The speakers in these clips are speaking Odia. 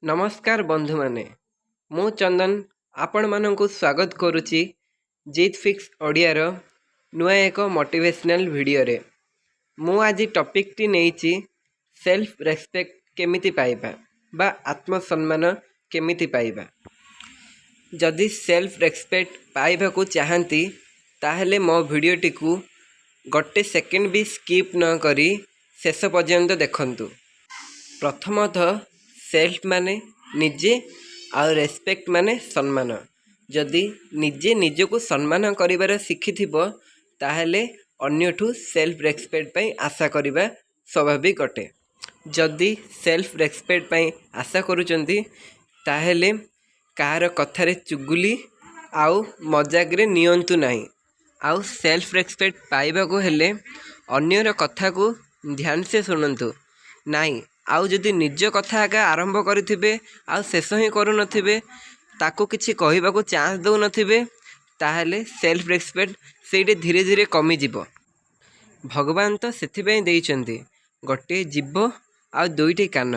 ନମସ୍କାର ବନ୍ଧୁମାନେ, ମୁଁ ଚନ୍ଦନ ଆପଣମାନଙ୍କୁ ସ୍ୱାଗତ କରୁଛି ଜିତ୍ ଫିକ୍ସ ଓଡ଼ିଆର ନୂଆ ଏକ ମୋଟିଭେସନାଲ୍ ଭିଡ଼ିଓରେ। ମୁଁ ଆଜି ଟପିକ୍ଟି ନେଇଛି, ସେଲ୍ଫ ରେସ୍ପେକ୍ଟ କେମିତି ପାଇବା ବା ଆତ୍ମସମ୍ମାନ କେମିତି ପାଇବା। ଯଦି ସେଲ୍ଫ ରେସ୍ପେକ୍ଟ ପାଇବାକୁ ଚାହାନ୍ତି, ତାହେଲେ ମୋ ଭିଡ଼ିଓଟିକୁ ଗୋଟେ ସେକେଣ୍ଡ ବି ସ୍କିପ୍ ନ କରି ଶେଷ ପର୍ଯ୍ୟନ୍ତ ଦେଖନ୍ତୁ। ପ୍ରଥମତଃ, ସେଲ୍ଫ ମାନେ ନିଜେ ଆଉ ରେସ୍ପେକ୍ଟ ମାନେ ସମ୍ମାନ। ଯଦି ନିଜେ ନିଜକୁ ସମ୍ମାନ କରିବାର ଶିଖିଥିବ, ତାହେଲେ ଅନ୍ୟଠୁ ସେଲ୍ଫ ରେସ୍ପେକ୍ଟ ପାଇଁ ଆଶା କରିବା ସ୍ୱାଭାବିକ ଅଟେ। ଯଦି ସେଲ୍ଫ ରେସ୍ପେକ୍ଟ ପାଇଁ ଆଶା କରୁଛନ୍ତି, ତାହେଲେ କାହାର କଥାରେ ଚୁଗୁଲି ଆଉ ମଜାକରେ ନିଅନ୍ତୁ ନାହିଁ। ଆଉ ସେଲ୍ଫ ରେସ୍ପେକ୍ଟ ପାଇବାକୁ ହେଲେ ଅନ୍ୟର କଥାକୁ ଧ୍ୟାନ ସେ ଶୁଣନ୍ତୁ ନାହିଁ। ଆଉ ଯଦି ନିଜ କଥା ଆଗା ଆରମ୍ଭ କରିଥିବେ ଆଉ ଶେଷ ହିଁ କରୁନଥିବେ, ତାକୁ କିଛି କହିବାକୁ ଚାନ୍ସ ଦେଉନଥିବେ, ତାହେଲେ ସେଲ୍ଫ ରେସ୍ପେକ୍ଟ ସେଇଠି ଧୀରେ ଧୀରେ କମିଯିବ। ଭଗବାନ ତ ସେଥିପାଇଁ ଦେଇଛନ୍ତି ଗୋଟିଏ ଜିଭ ଆଉ ଦୁଇଟି କାନ,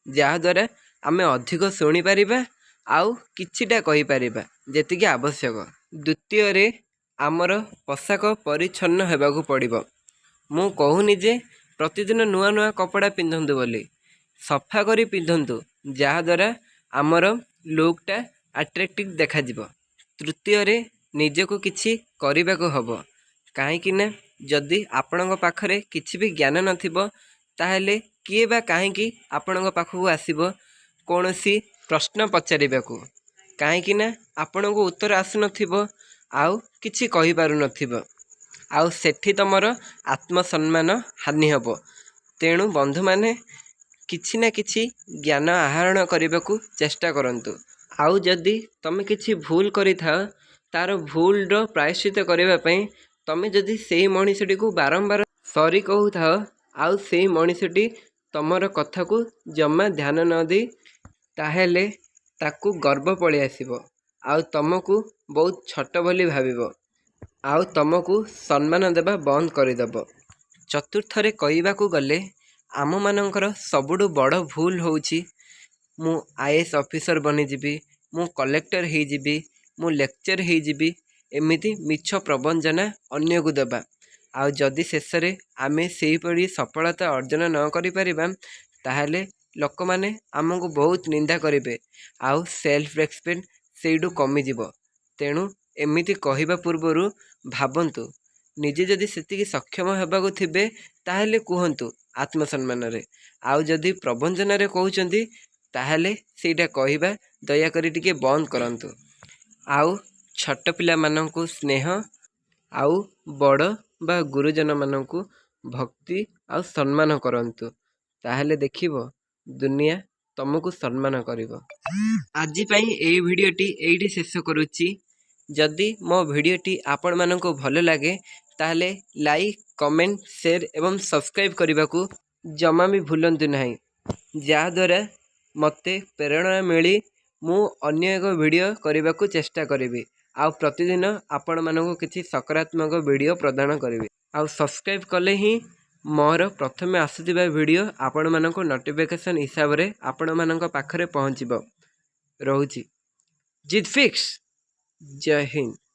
ଯାହାଦ୍ୱାରା ଆମେ ଅଧିକ ଶୁଣିପାରିବା ଆଉ କିଛିଟା କହିପାରିବା ଯେତିକି ଆବଶ୍ୟକ। ଦ୍ୱିତୀୟରେ, ଆମର ପୋଷାକ ପରିଚ୍ଛନ୍ନ ହେବାକୁ ପଡ଼ିବ। ମୁଁ କହୁନି ଯେ ପ୍ରତିଦିନ ନୂଆ ନୂଆ କପଡ଼ା ପିନ୍ଧନ୍ତୁ ବୋଲି। ସଫା କରି ପିନ୍ଧନ୍ତୁ, ଯାହାଦ୍ୱାରା ଆମର ଲୁକ୍ଟା ଆଟ୍ରାକ୍ଟିଭ୍ ଦେଖାଯିବ। ତୃତୀୟରେ, ନିଜକୁ କିଛି କରିବାକୁ ହେବ। କାହିଁକି ନା ଯଦି ଆପଣଙ୍କ ପାଖରେ କିଛି ବି ଜ୍ଞାନ ନଥିବ, ତାହେଲେ କିଏ ବା କାହିଁକି ଆପଣଙ୍କ ପାଖକୁ ଆସିବ କୌଣସି ପ୍ରଶ୍ନ ପଚାରିବାକୁ? କାହିଁକି ନା ଆପଣଙ୍କୁ ଉତ୍ତର ଆସୁନଥିବ ଆଉ କିଛି କହିପାରୁନଥିବ। ଆଉ ସେଠି ତୁମର ଆତ୍ମସମ୍ମାନ ହାନି ହେବ। ତେଣୁ ବନ୍ଧୁମାନେ, କିଛି ନା କିଛି ଜ୍ଞାନ ଆହରଣ କରିବାକୁ ଚେଷ୍ଟା କରନ୍ତୁ। ଆଉ ଯଦି ତୁମେ କିଛି ଭୁଲ କରିଥାଅ, ତା'ର ଭୁଲର ପ୍ରାୟଶ୍ଚିତ କରିବା ପାଇଁ ତୁମେ ଯଦି ସେଇ ମଣିଷଟିକୁ ବାରମ୍ବାର ସରି କହୁଥାଅ, ଆଉ ସେଇ ମଣିଷଟି ତୁମର କଥାକୁ ଜମା ଧ୍ୟାନ ନ ଦେଇ, ତାହେଲେ ତାକୁ ଗର୍ବ ପଳେଇ ଆସିବ ଆଉ ତୁମକୁ ବହୁତ ଛୋଟ ବୋଲି ଭାବିବ ଆଉ ତୁମକୁ ସମ୍ମାନ ଦେବା ବନ୍ଦ କରିଦେବ। ଚତୁର୍ଥରେ କହିବାକୁ ଗଲେ, ଆମମାନଙ୍କର ସବୁଠୁ ବଡ଼ ଭୁଲ ହେଉଛି, ମୁଁ ଆଇଏଏସ୍ ଅଫିସର ବନିଯିବି, ମୁଁ କଲେକ୍ଟର ହେଇଯିବି, ମୁଁ ଲେକ୍ଚର ହେଇଯିବି, ଏମିତି ମିଛ ପ୍ରବଞ୍ଚନା ଅନ୍ୟକୁ ଦେବା। ଆଉ ଯଦି ଶେଷରେ ଆମେ ସେହିପରି ସଫଳତା ଅର୍ଜନ ନ କରିପାରିବା, ତାହେଲେ ଲୋକମାନେ ଆମକୁ ବହୁତ ନିନ୍ଦା କରିବେ ଆଉ ସେଲ୍ଫ ରେସ୍ପେକ୍ଟ ସେଇଠୁ କମିଯିବ। ତେଣୁ ଏମିତି କହିବା ପୂର୍ବରୁ ଭାବନ୍ତୁ। ନିଜେ ଯଦି ସେତିକି ସକ୍ଷମ ହେବାକୁ ଥିବେ, ତାହେଲେ କୁହନ୍ତୁ ଆତ୍ମସମ୍ମାନରେ। ଆଉ ଯଦି ପ୍ରବଞ୍ଚନାରେ କହୁଛନ୍ତି, ତାହେଲେ ସେଇଟା କହିବା ଦୟାକରି ଟିକେ ବନ୍ଦ କରନ୍ତୁ। ଆଉ ଛୋଟ ପିଲାମାନଙ୍କୁ ସ୍ନେହ ଆଉ ବଡ଼ ବା ଗୁରୁଜନମାନଙ୍କୁ ଭକ୍ତି ଆଉ ସମ୍ମାନ କରନ୍ତୁ। ତାହେଲେ ଦେଖିବ, ଦୁନିଆ ତୁମକୁ ସମ୍ମାନ କରିବ। ଆଜି ପାଇଁ ଏଇ ଭିଡ଼ିଓଟି ଏଇଠି ଶେଷ କରୁଛି। ଯଦି ମୋ ଭିଡ଼ିଓଟି ଆପଣମାନଙ୍କୁ ଭଲ ଲାଗେ, ତାହେଲେ ଲାଇକ୍, କମେଣ୍ଟ, ସେୟାର ଏବଂ ସବସ୍କ୍ରାଇବ୍ କରିବାକୁ ଜମା ବି ଭୁଲନ୍ତୁ ନାହିଁ, ଯାହାଦ୍ୱାରା ମୋତେ ପ୍ରେରଣା ମିଳି ମୁଁ ଅନ୍ୟ ଏକ ଭିଡ଼ିଓ କରିବାକୁ ଚେଷ୍ଟା କରିବି ଆଉ ପ୍ରତିଦିନ ଆପଣମାନଙ୍କୁ କିଛି ସକାରାତ୍ମକ ଭିଡ଼ିଓ ପ୍ରଦାନ କରିବି। ଆଉ ସବସ୍କ୍ରାଇବ୍ କଲେ ହିଁ ମୋର ପ୍ରଥମେ ଆସୁଥିବା ଭିଡ଼ିଓ ଆପଣମାନଙ୍କୁ ନୋଟିଫିକେସନ୍ ହିସାବରେ ଆପଣମାନଙ୍କ ପାଖରେ ପହଞ୍ଚିବ। ରହୁଛି। ଜିତ୍ ଫିକ୍ସ। ଜୟ ହିନ୍ଦ।